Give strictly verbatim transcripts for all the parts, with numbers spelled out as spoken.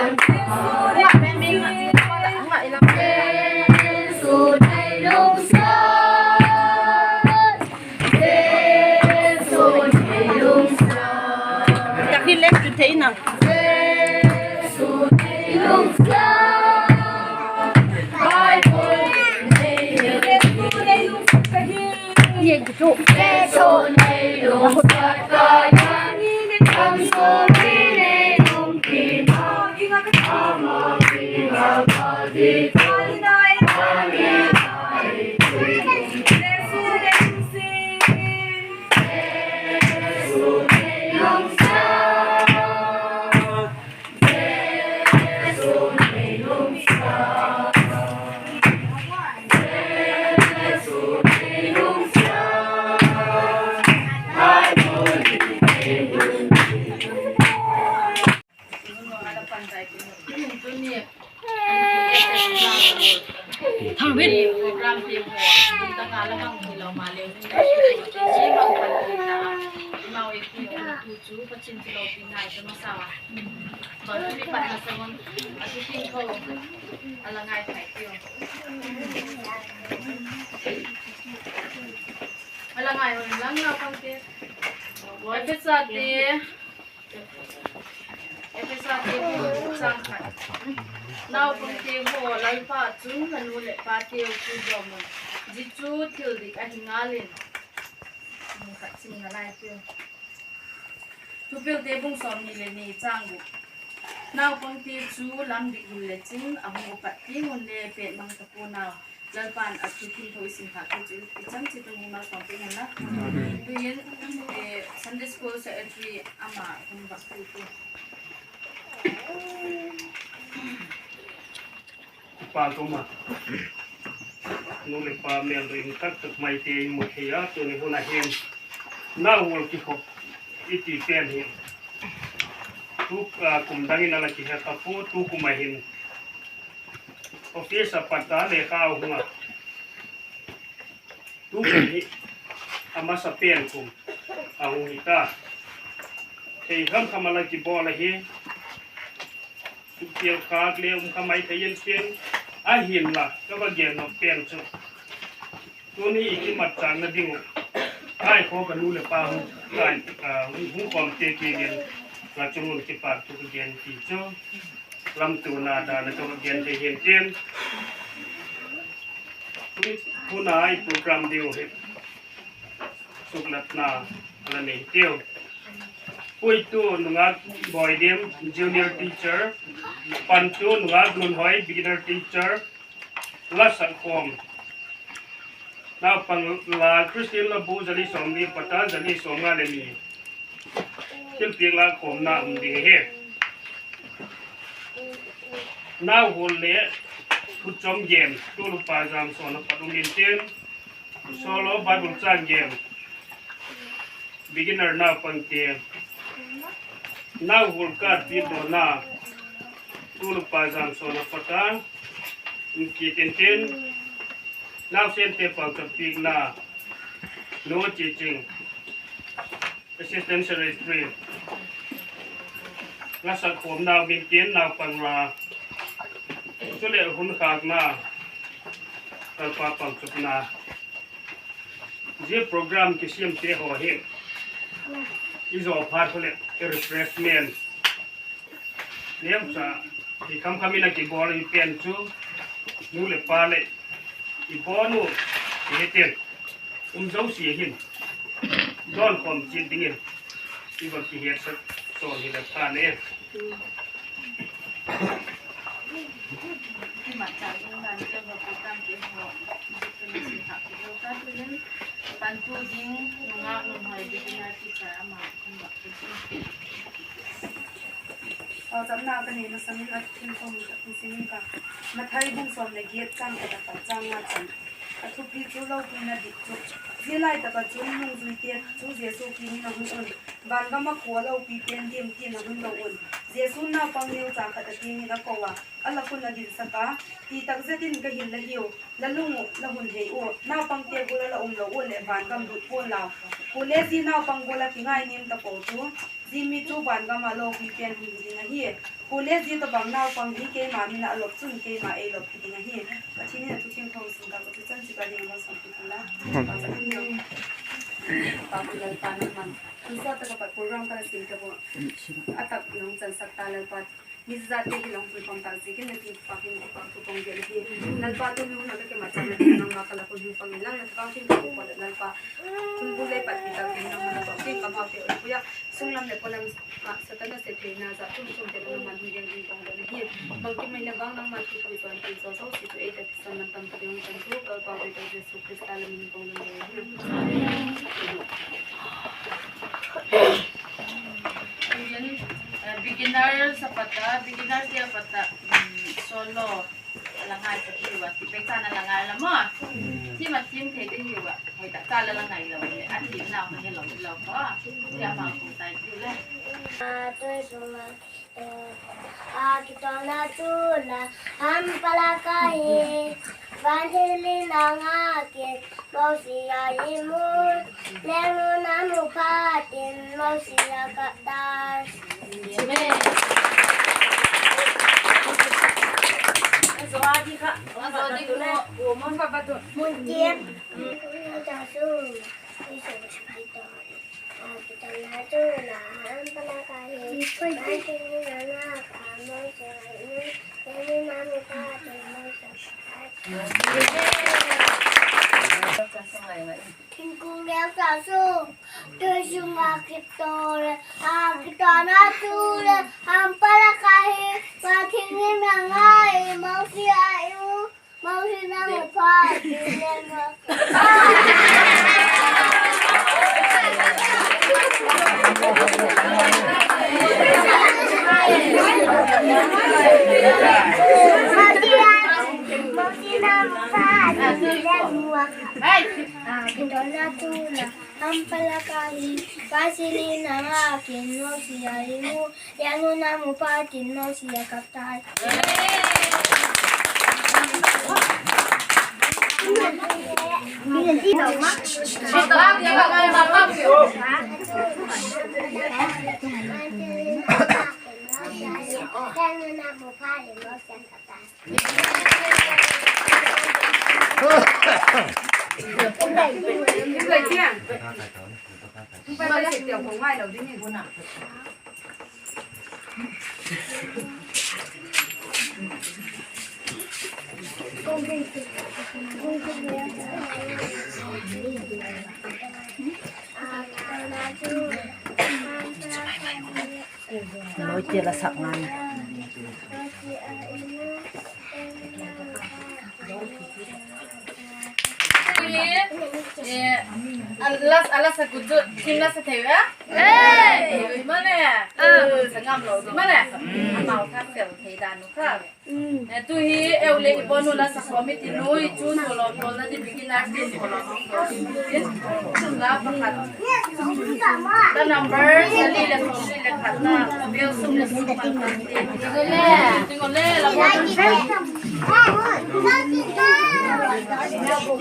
A la ngai hoi lang naupangte. Ephesate, Ephesate bung chang khat. Naupangte haw, Lalpa chun la nu leh pateu chu dawm un, zia chu thil dik ahi ngal in. Bung khat sim nalai tiu. Thupilte bung sawmni leh ni chang guk. Naupangte chu lam dik hil le chin a hung upat tiang un le pêt mang ta pua'n au. Lalpa'n a thu thiangtho i sim khâk hi chu i chan chiat un mimal sawmpi hen la. Tu'hin, eh, Sunday School Secretary ama hun vak tu tu. Kipak um a, nu leh pa mêl doi in tak tak maite i mu thei a, tuni hun a hin Nauhual kikhop i ti pen hi tu, a, kum dang in a la kihe ta pua, tukum a hin office a pat a lekha a hung a. Tukum hi a masa pen kum a hung hi ta. Thei kham kham a la kibawl ahi. Sukkhial khâk le um kha mai thei intin, ahinla ka va gen nop pen chu, tuni i kimatchâkna ding uh, ai khaw ka nu leh pa hung, a, hung khawmte kiang in ka chung un kipakthu ka gen ti chu, lamtuana dan a ka va gen thei hintin, hun a i program ding uh hi suklatna a la nei tiu. Puitu Nungak Boidim, junior teacher. Pantu Nungak Nunhoi, beginner teacher. La sak khawm, naupang la, Christian la bu, za li sawmli pat a za li sawmnga leh ni. Thilpiak lâk khawmna um ding ahi. Nauhual le thuchom gen, tulupa Zamsawn a pat um intin, solo Bible châng gen, beginner naupangte, Nauhual card piakdawna, tulupa Zamsawn a pat a um kit intin, nausente pauchap piakna, Nu Chiching, assistant secretary, la sak khawmna um intin, naupang la, chuleh hun khâkna, Lalpa pauchapna. Zia program kisiamte haw hi i zaw phat khu leh refreshment neucha, i kham kham in a kibawl i pen chu, nu leh pa leh i bawn u, i hetin, um zosia hin dawn khawm chiat dingin i va kihetsak sawn hi la tha ne. Pauchapna ka nei masang in a thil kawm tak in sim ing ka. Mathai bung sawm leh giat châng khat apat châng nga chan. A thupi chu lopina dik chu. Zia lai tak ah chun nungzuite chu Jesu kiang in a hung un, vangam ah khua lopi pen dim tin a hun do un. Jesu'n naupang neucha khat a kiang in a ko a, a lak un a dinsak a, Ti tak zet in ka hil la hiu, la lung uh la hun hei ua, naupangte gual ah la um lo ua leh vangam lut pua'n lau. Kuale zia naupang gual ah kingainiam tapo chu Zia mi chu van gam ah lopi pen hung hi ding ahi. Kuale zia tawhbang naupang hi keima min ah a lop chun keima ei lop hi ding ahi. Pathian in a thu thiangtho hun sim tak uh chu chan chik a ding a malsawmpi hen la. Pa Pathian in, Pa Lalpa nangman hun sawt tak ah pat program ka la sim tak uh a tak in hung chansak ta Lalpa. Mi zate hi la hung pui khawm tak ziakin na kiang kipak in kipak thu ka hung gen ahi. Lalpa tuni hun ah ka kimat chang ah nangma ka la hun hung pang inla, na Thagau Thiangtho pawt leh Lalpa hun bul lei pat pi tak in nangma na tawh king ka mau te ui pui a, sunglam leh pawlam ah Satan a sep theina zat chum chum te nangman hun gen ding ka hung don ahi. Bangkim mai le bang nangma thu ka hung don ti zosia chu ei ta kisan lam tam tak in hung tan thu ka Lalpa Jesu Khrista lam in ka hung don ahi. Beginners a pat a, beginners day a pat a, solo a la ngai sek hiu a, ti pek chan a la ngai la maw. Thim a thim thei te hiu a, hoi tak chan la la ngai lo le, a thim nau kha helo lo kha. Ti a ma kum tai ti le. A kitawna chu la, Hampal a ka hi, van thing lim a ngâk in, Mosi a i mu, Lengnu na mu phat in, Mosi a kap tai. Thingkung leu sa sung, tui sung a kipto le, a kitawna chu le, Hampal a ka hi, van thing lim a ngâk in, Mosi a i mu, Mosi na mu phat in, Lengnu a kap tai. Hampal a ka hi, van thing lim a ngâk in, Mosi a i mu, Lengnu na mu phat in, Mosi a kap tai. Lawite la sak ngai. Eh, a la, a la sak uh chu, thim la sa thei a? Ei! Mane. Sa ngam lo, mane. Amau kha fel thei dan uh kha. Eh, tu hi eu le i pon u la sa khawm i ti nui chu, tu lo tol na di beginners day ni ko lo. Chun la pakhat. La number sali le sawmli le khat na, bel sum le sum pan pan ti. Ding o le, ding o le, la pon.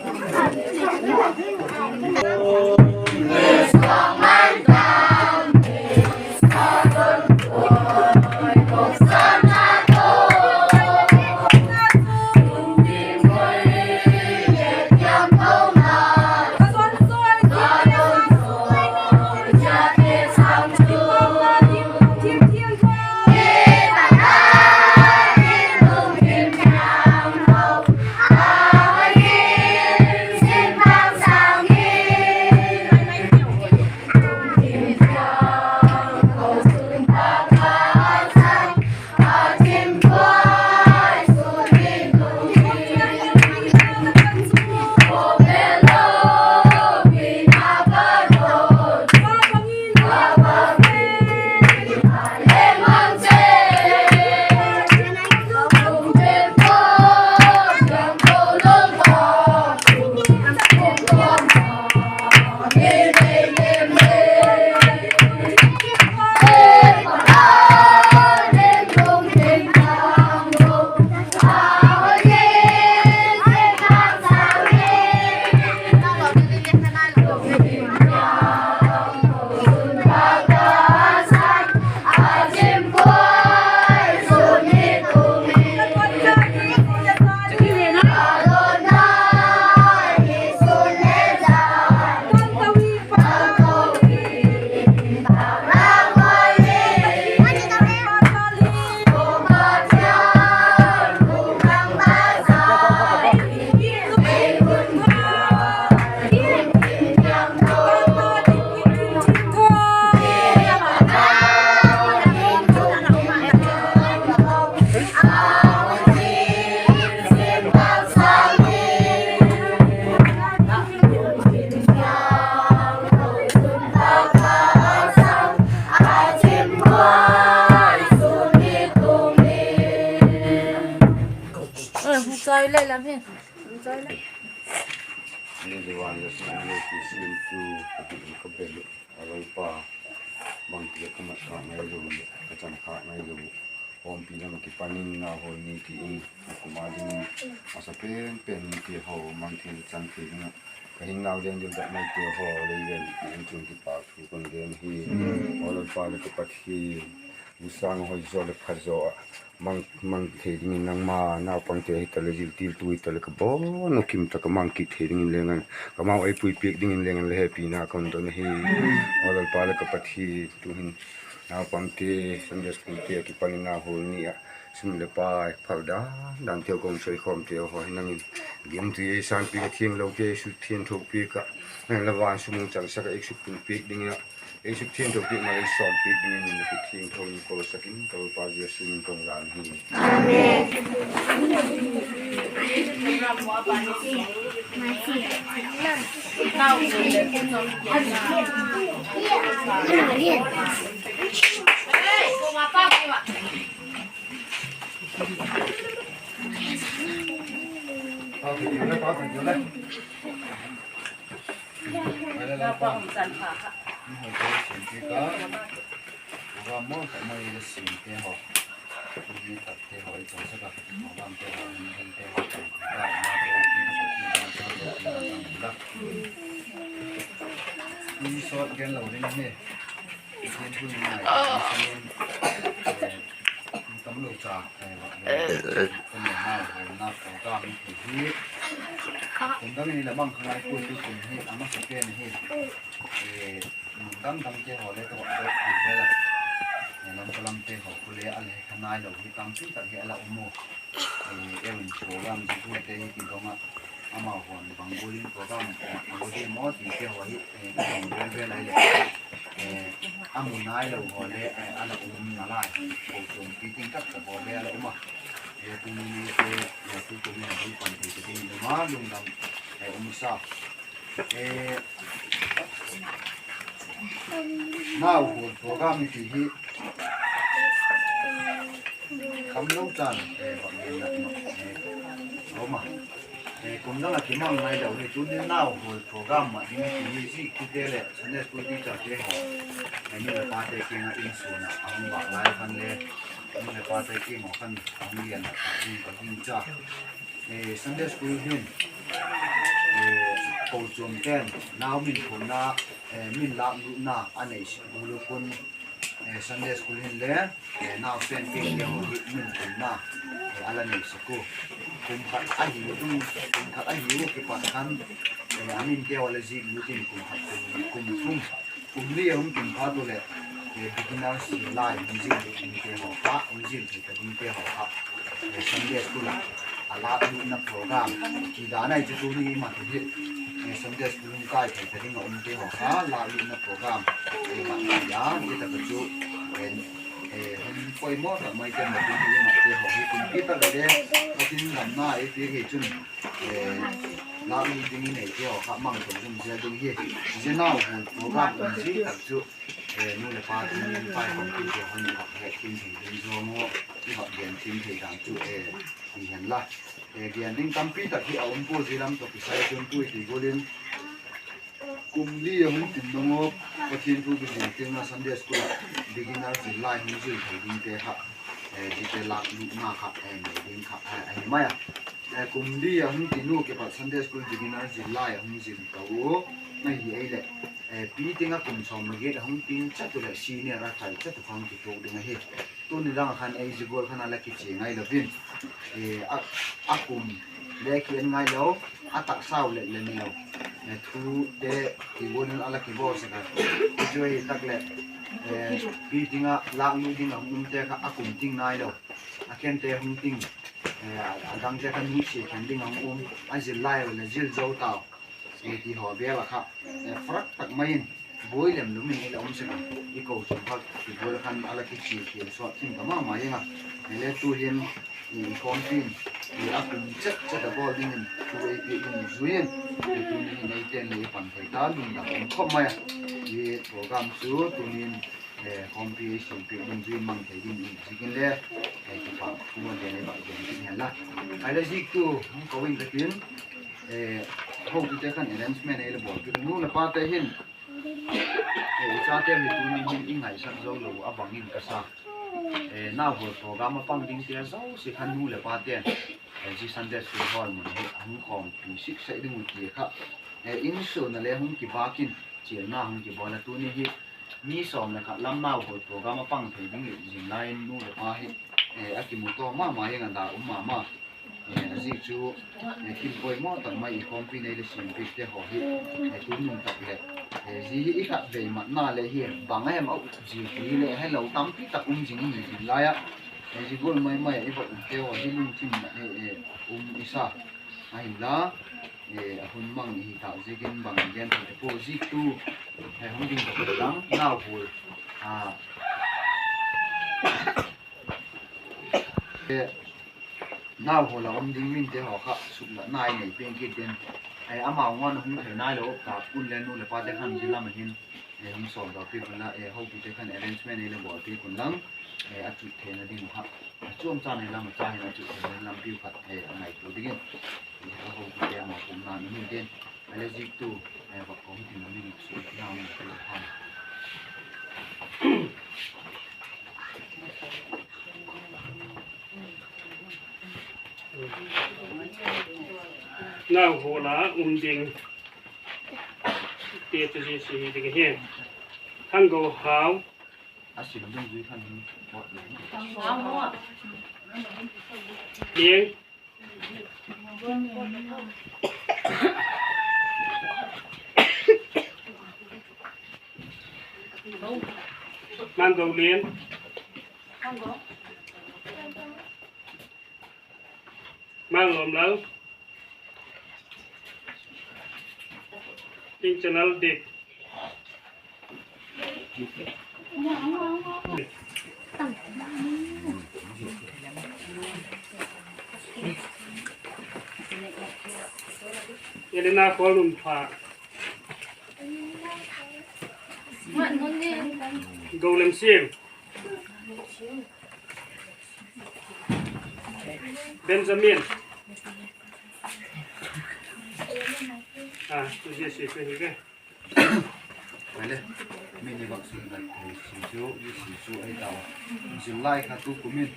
Choi le lam hi. Choi le. Ni le van le sna le ki sim tu ka bi ka bel. A Lalpa, bangti le ka mat khâk ngai lo, ka chan khâk ngai lo. Khawmpi lam ah kipan in nau hawl ni ki in, a kum a ding, a sa pen pen ni ki haw, mang thei chan thei ding ah, ka hing nau deng deu dak mai te haw, lei ven, in chung kipak thu kon gen hi. Aw Lalpa le ka Pathian, u sâng hoi zaw le pha zaw ah, mang, mang thei dingin nangma naupangte hitaleh ziltiltu hitaleh ka bawn u kim tak a mang kit thei dingin leng an, ka mau ei pui piak dingin leng an le hepina ka hun don ahi. Aw Lalpa le ka Pathian, tu'hin naupangte Sunday School te a kipan in nau hawl ni ah, sum leh pai phal dan dan teu ka hun soi khawmte haw hi nang in, giamtui ei sânpi ka, thianglote ei suk thiangtho piak ah, nang la van sum hung changsak ah ei sukpun piak ding ah, ei suk thiangtho piak ma ei sawm piak dingin, thiangtho in kawlsak in, ka Lalpa Jesu min ka hun lan hi. I sawt gen lo ding hi. Pathian thu ngai, Pathian, eh, thu tam lo cha, eh, va, eh, kan le nau, eh, na program hi hi. Kum dang in la mang kha ngai pui tu kum hi, a masa pen hi. Eh, mun dang dang te haw le ka va dok thu ve la. Eh, lam ka lam te haw khu le a le kha nai lo hi tampi tak hi a la um u. Eh, ei program zikute hi kidong ah, amau hon bang gual in program, eh, a lo ding maw ti te haw hi, eh, ka dong vel vel lai le, eh, a mu nai lo haw le, eh, a la um nalai, ko chun pi ting tak tak haw le a la um a. Eh, tu ni ni te, eh, tu tu ni ni pan ti te ding ma lungdam, eh, um sa. Eh, nau hawl program ti hi, Kham lo chan, eh, bang gen nak ma, eh, lo ma. Eh, kum dang a kimang nai lo hi, tuni nau hawl program ma ding ti hi zi kite le, Sunday school teacher te haw. Eh, nu le pa te kiang ah in suan ah, a hung vak lai khan le, nu le pa te kiang haw khan, a hung lian ah, a hung, a hung cha. Eh, Sunday school hin, eh, kochuam ten, nau min phunna, eh, min lâk lutna, a nei sek gual u khun, eh, Sunday school hin le, eh, nau pen pen le haw hi min phunna, eh, a la nei sek u. Kum khat ahi u, kum khat ahi u kipat khan, eh, a min te haw le zik lut in kum khat kum, kum thum, kum li a hung tum phat u leh, eh, beginners lai hung zil ding te haw kha, hung zil thei ta ding te haw kha, eh, Sunday school ah, a lâk lutna program, ti dan ahi chu tuni ma ti hi, eh, Sunday school hung kai thei ta ding a um te haw kha, lâk lutna program, eh, ma ti a, ti tak a chu, eh, eh, hung poimaw tak mai te ma ti hi ma te haw hi kum pi tak le, a tin lamna ei ti hi chun, eh, lâk lut ding i nei te haw kha mang to um zia ding hi, zia nau hawl program um zi tak chu, eh, nu le pa te min pai khawmpi te haw in i va het thim thei ding zaw maw, i va gen thim thei dan chu, eh, ti hen la. Eh, gen ding tampi tak hi a um pua zia lam tawh kisai chun tu i ti gual in, kum li a hung tum dong u, Pathian thu kizil tiang a Sunday school ah beginner zil lai hung zil thei dingte kha, eh, zite lâk lutna kha, eh, nei ding kha, eh, ahi mai a. Eh, kum li a hung tin u kipat Sunday school beginner zil lai a hung zil to u, ahi ei leh, eh, pi ting ah kum sawm leh giat a hung tin chat u leh senior a thai chat u kha hung kituak ding ahi. Tuni dang a khan ei zia gual khan a la kichia ngai lo in, eh, a, a kum le ki en ngai lo, a taksau le le neu, eh, thute ti gual in a la kibawl sek a. Chu hi tak leh, eh, pi ting ah lâk lut ding a hung umte kha a kum ting nai lo, a kente hung ting, eh, a dangte kha nusia khen ding a hung um, a zil lai u leh zil zo tau, eh, ti haw vel a kha, eh, farak tak mai in buai lem lum in i la um sek a, i kochuam kha ti gual khan a la kichia khial sawt thim ta ma ma ing a. Hile tu'hin, i khawmpi'n, i a kum chet chet a bawl dingin thu ei piak ding zui in, i tuni hin eiten le i pan thei ta lungdam um khawp mai a. I program chu tuni'n, eh, khawmpi ei siampiak ding zui in mang thei ding i ziakin le, eh, kipak thu a gen ei va gen ding hen la. Ai le ziktu hung ko ing ka tin, hotute khan arrangement ei le bawl kit, nu leh pate hin, i chate hi tuni hin i ngaisak zo lo a bang in ka sa. Nauhual program a pang dingte zosia khan nu leh pate'n zia Sunday school hall mun hi a hung khawmpi sik sek ding uh ti kha, insung a le hung kibâk in, chialna hung kibawl a, tuni hi mi sawm leh khat lam nauhual program a pang thei ding zing lai in nu leh pa hi a kimu tawm ma ma ing a, da um ma ma. A ziak chu thil poimaw tak mai i khawmpi nei le siampiakte haw hi, tu nung tak leh, zia hi i khat vei matna le hi, bang a hem a zia ti le helo tampi tak um zing i hi zing lai ah, zia gual mai mai ah i va umte haw hi lungthim mat hi um i sa. Ahinla, a hun mang i hi tâk ziakin bang gen thei pua, ziktu hung ding tak leh dang nauhual, nauhual a um ding minte haw kha suklatna i nei piang kit ding. Amau ngawn a hung thei nailo tak un le nu leh pate khan zia lam a hin hung sawldawpiak unla, hotute khan arrangement ei le bawlpiak unlang, a chut theina ding uh kha, a chuam chan i lam a cha hin a chut theina lampi uh khat a ngaitua dingin, a hotute a mawpuakna i nei ding. A le ziktu va ko hitin a min suklatna um a. Nauhual a um dingte chu zia si hi ding ahi. Thanggohau, a sim dungzui khan hi, Lian, Mangolian, Manglawmlal, Tingchanal Dik. Elena Kholnunpha, Golemsiam, Benjamin. A, zia si chu hi ve. Ai le, mi ni vak suklat thei si chu, zia si chu ahi tau a. Zillai kha tukum in,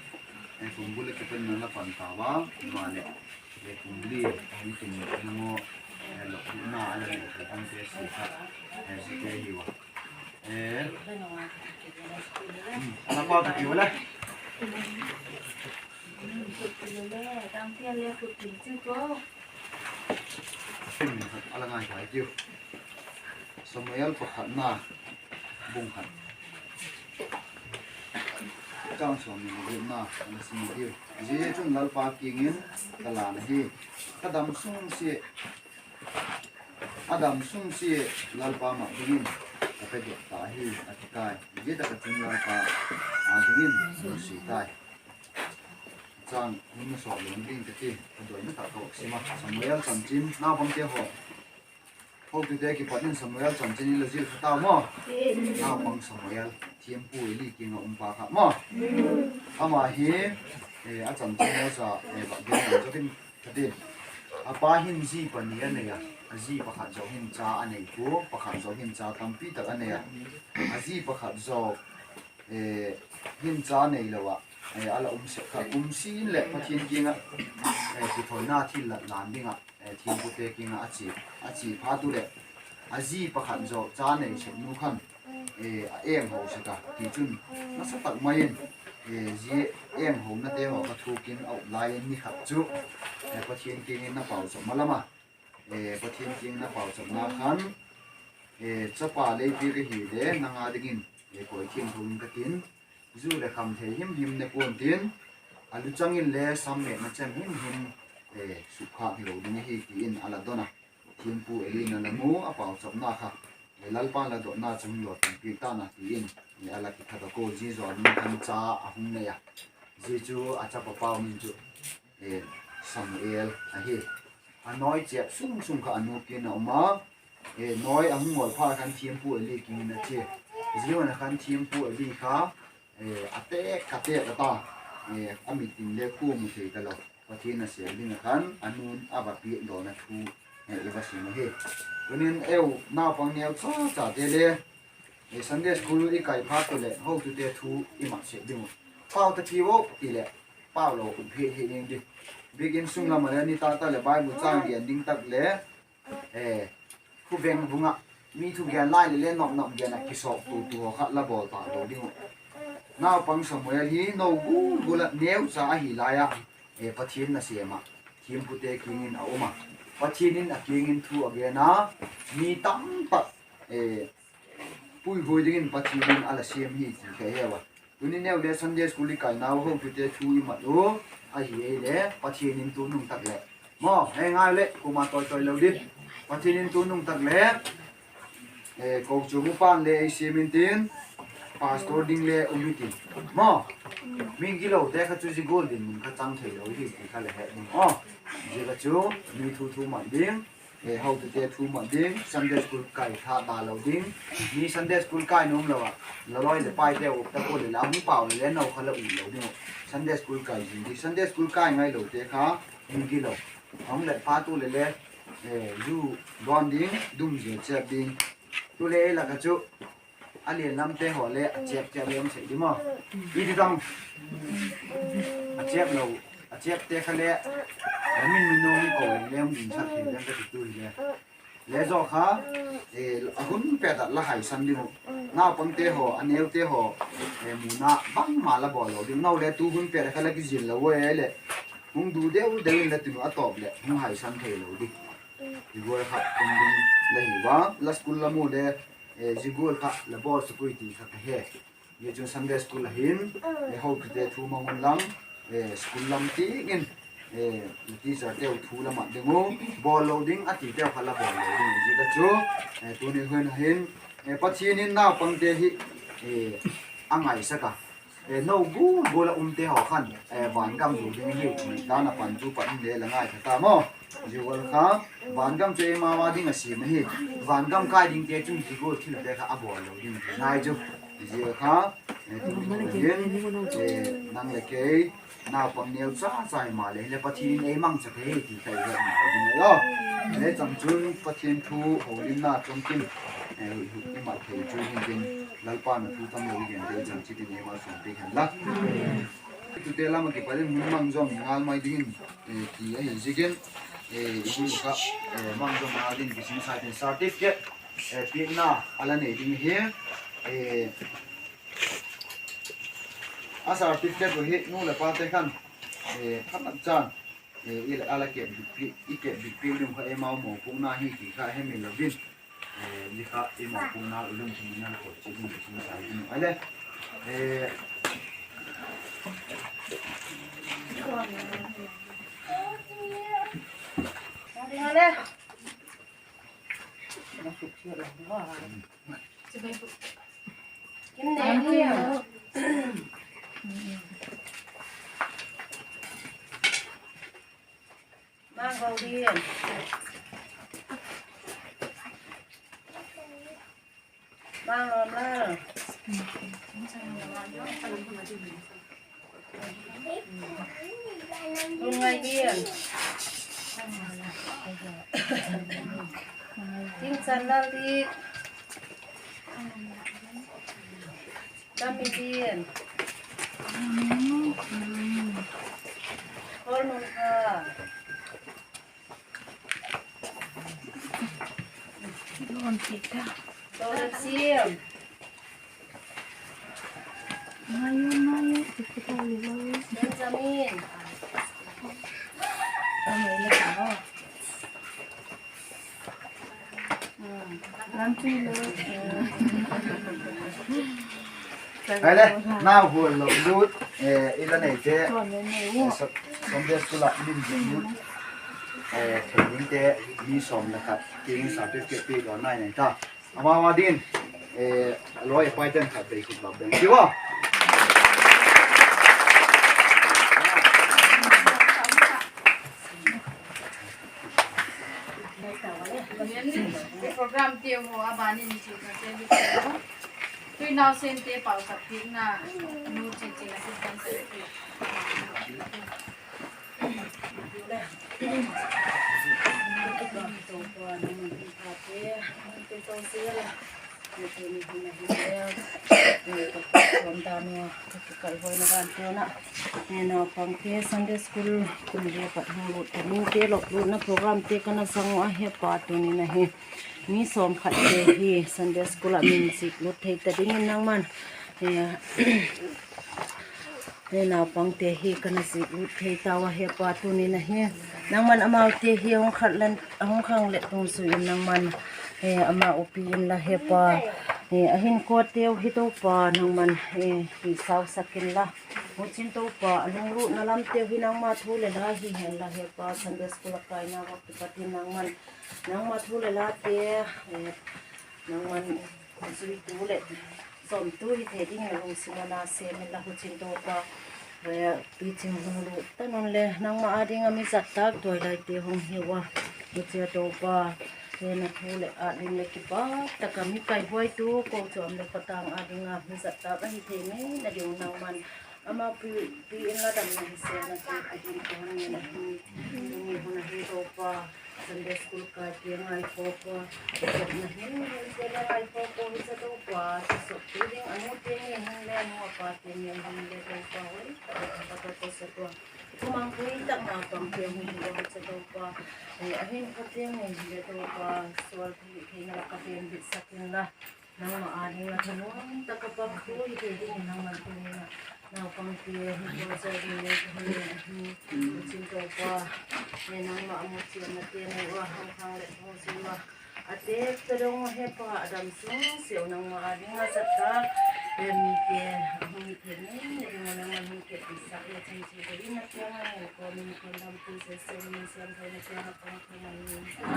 kum bul a kipan in a la pan tau a, maleh, kum li a hung tum ding uh, lopina a la nei thei tamte si kha, zia te hiu a. A la pa ta kiu le. A la ngai thai tiu. Samuel pakhatna, bung khat, chang sawmni leh giatna a la sim tiu. Zia chun Lalpa kiang in ka lan ahi, ka dam sung sia, a dam sung sia Lalpa mak dingin ka pe dok ta hi, a ti tai. Zia tak ah chun Lalpa â dingin a nusia tai. Chang hun na sawt lo ding ka ti, ka doina tak ka vak sim a. Samuel chanchin, naupangte haw, hotute kipat in Samuel chanchin i la zil kha tau maw. Naupang Samuel, thiampu Eli kiang ah um pa kha maw. Ama hi, a chanchin a sa, vak gen zo in ka ti. A pa hin zi pani a nei a, a zi pakhat zo hin cha a nei pua, pakhat zo hin cha tampi tak a nei a. A zi pakhat zo hin cha neilo ah, a la um sek kha kum sin leh Pathian kiang ah kithoina thillat lan ding ah thiampute kiang ah a chia, a chia phat u leh, a zi pakhat zo cha nei sek nu khan a engho sek a, tichun, nasa tak mai in, zia enghonate haw kha thuk in a up lai in ni khat chu Pathian kiang in a pauchapna lam a, Pathian kiang in a pauchapna khan, Chapa lei piak ahile nang â dingin koi thiangtho in ka tin, zu leh kham thei him him ne pua'n tin, a luchang in le sam mêkna chem him him sukkhâk hilo ding ahi, ti in a la don a. Thiampu Eli'n a la mu a pauchapna kha, Lalpa'n la dotna chu hun lawting piak ta'n a, ti in a la kithat a kua, zia zaw ding khan cha a hung nei a. Zia chu a chapa pau min chu Samuel ahi. A nawi chêp sung sung kha a nu kiang in a um a, nawi a hung ngawl phat khan thiampu Eli kiang in a chia. Zia hun a khan thiampu Eli kha a têk ka têk a ta, a mit in le kua mu thei talo. Pathian a sêm ding ah khan a nu'n a va piakdawna thu i va sim ahi. Tunin eu naupang neu cha chate le Sunday school i kai phat tawh leh hotute thu i mat sek ding uh. Pau ta kiu ti leh pau lo hi hi ding di. Biakin sung lam ah le nitâk tak leh Bible châng gen ding tak le khuveng vung ah mi thugen lai leh le nop nop gen ah kisawp tu tu haw kha la bawl ta lo ding uh. Naupang Samuel hi no gul gul ah neu cha ahi lai ah Pathian nasêm ah thiampute kiang in a um a, Pathian in a kiang in thu a gen a, mi tam tak puihuai dingin Pathian in a la siam hi ti ka he ua. Tuni neu le Sunday school i kainau hotute thu i mat u ahi ei le Pathian in tu nung tak leh, maw, he ngai leh kuama tawi tawi lo di, Pathian in tu nung tak leh kochuam upa'n le ei siam intin, pastor ding le um hitin, maw, mi gilote kha chu zia gual dinmun kha chang theilo hi ti kha le he ding aw. Zia kha chu mi thu thu mat ding, hotute thu mat ding, Sunday school kai tha ta lo ding, mi Sunday school kai nuam lo ah la lawi leh paite uh ta kua leh la hung pau leh le no kha la ut lo ding uh. Sunday school kai zing di, Sunday school kai ngailote kha mi gilo, hung let phat u leh le zu dawn ding, dum zia chêp ding. Tu le ei lak ah chu a lian lamte haw le a chêp chêp le um sek di maw. I ti tam a chêp lo, a chêpte kha le min mi nuam ko le um ding sak thei ding ka ti tu hile. Le zaw kha a hun pet ah la haisan ding uh. Naupangte haw, a neute haw muna bangma la bawl lo ding. No le tu hun pet ah kha la kizil lo ua leh hung du deu deu in la tin uh a tawp leh hung haisan thei lo di. Zia gual kha um ding la hi ua, la school lam u le zia gual kha la bawl sek ui ti kha ka he. Zia chun Sunday school ah hin hotute thu mang un lang, school lam tiang in teacherte u thu la mat ding u, bawl lo ding a titeu kha la bawl lo ding. Zia ka chu tuni hun ah hin Pathian in naupangte hi a ngaisak a, no gul gul ah umte haw khan vangam zu ding hiu ti dan a pan tu pan in le la ngaitha ta maw. Zia gual kha vangam chu eimau a ding a siam ahi. Vangam kai dingte chun zia gual thilte kha a bawl lo ding ti nai chu. Zia kha tuni hin nang leh kei naupang neu cha cha himaleh le Pathian in ei mangcha thei hi ti kha i hetna ding ahi aw. Le chang chun Pathian thu holimna chungkim i mat thei chu hin tin, Lalpa'n a thu tam lo i gente i chan chitin ei malsawmpiak hen la. Tute lam ah kipat in hun mang zawm ngal mai dingin ti ahi ziakin, hun kha mang zawm ngal dingin kisinsa tin certificate piakna a la nei ding hi. A certificate uh hi nu leh pate khan thamatchan i la, a la kep bikpiak, i kep bikpiak ding kha eimau mawpuakna hi ti kha hemil lo ding. Zia kha i mawpuakna i lungthim in a la koi chiat ding kisinsa ding ahile, Mang Godian, Mang Lawmlal, Lungngaidian, Tingchanlaldik, Damidian, Kholnunkha, Doletsiam, Benjamin, Ahile, nau hual lo lut i la neite, Sunday school ah min lut thei dingte mi sawm le khat kiang in certificate piak dawn nai nai ta. Amau a dingin a lawi a paite'n khat vei khut bang beng ti ua. Program te haw a ban in chu ka te hi. Tui nau sente pauchap piakna nu Chiching assistant secretary. Topa, nangman hun phate, hun pe to sia la. Nate ni hun ahi le, ka pawm dan ua ka kikal huaina dan pen ah, naupangte Sunday school kum le pat hung lut, ka nute lawklutna programte ka na sang ua, he Pa, tuni'n ahi mi sawm khatte hi Sunday school ah min zik lut thei ta dingin nangman, naupangte hi ka na zik lut thei tau a, he Pa, tuni'n ahi nangman amaute hi a hung khang let tung zui in nangman ama upi inla, he Pa, a hinkhua teu hi Topa nangman hisausak inla, huchi'n Topa a lunglutna lamteu hi nangma thu leh la hi henla, he Pa, Sunday school a kaina va kipat in nangman nangma thu leh late nangman zuitu leh sawmtu hi thei dingin a lungsim a na sêm inla, huchi'n Topa, tuiching lunglut ta nawn le nangma â ding ah mi zat tâk tuailaite hung hiu a, huchia Topa, na thu leh âtling leh kipak tak ah mi kaihuaitu kochuam leh khawtâng â ding ah mi zat tâk ahi thei ngeina ding nangman ama pi, pi inla damna hi sêlna ti a ding ka hun ngen ahi. Tuni hun ahi Topa, Sunday school kaite ngaikhawk ua, zopna himhim sêl le ngaikhawk ua, huchia Topa, sawttu ding a nute ngen hung le, nu a pate ngen hung le Topa, hoi tak a ka ka ka sawt ua, thumang pui tak naupangte hung hi ua, huchia Topa, a hinkhua teu ngen hung le Topa, sual thei theina lak ah ka venbitsak inla, nangma â ding ah thanuam tak a pang thu hi thei dingin nangman tuni a naupangte hi bawlzaw ding le ka hun ngen ahi. Huchi'n Topa, nangma a mu chianna te nei ua, hung khang leh hung zui ua, a têk ta dong he Pa, a dam sung siau nangma â ding ah zat tâk, mite a hung hi thei ngeina ding ua nangman hung kepsak le chun chi dingin na kiang ah ngen kawm in, kawm dam tu Jesu min siam thei na kiang ah ka hung thum ahi.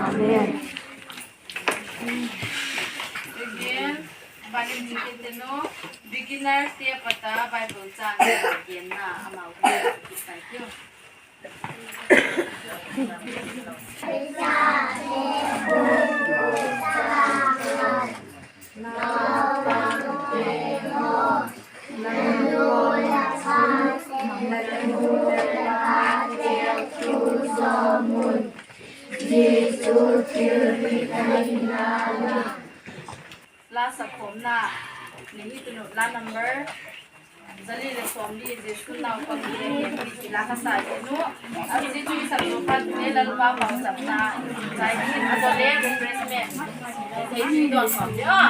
Amen. Again, Bible teacher te nu, beginners te pat a Bible châng genna amau te kisai tiu. La sakhawmna ni hi tunu la number zali le sawmli, Jesu naupangte hemil ti la ka sa hi nu. A zi chu i sak zo kha tule Lalpa pauchapna zai ni a zo le refreshment thei ni don sawm le a.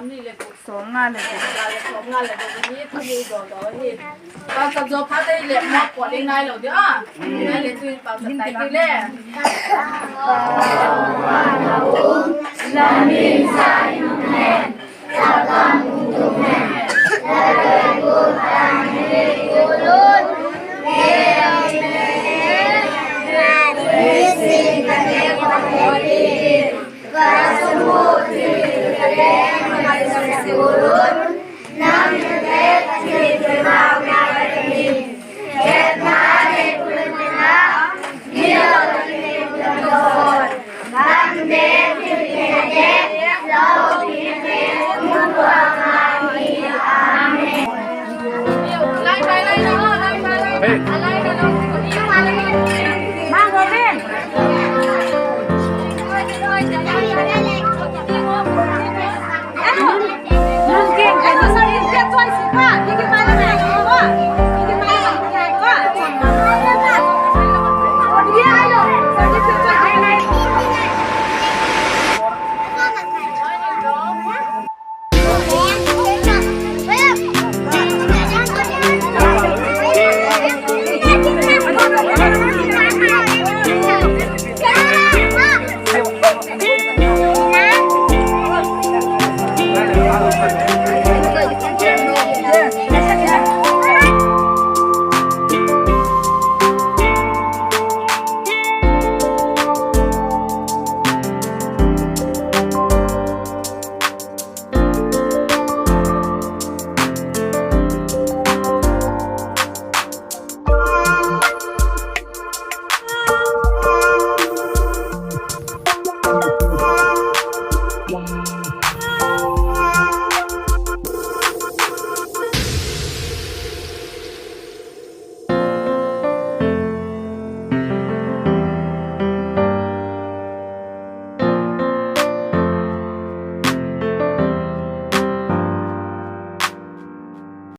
Sawmnga le guk. Sawmnga le guk hi, tu hi daw daw hi. Pauchap zaw phat ei le, mawpuak ding ngai lo di a. Ngai le tu hi pauchap tai ti le.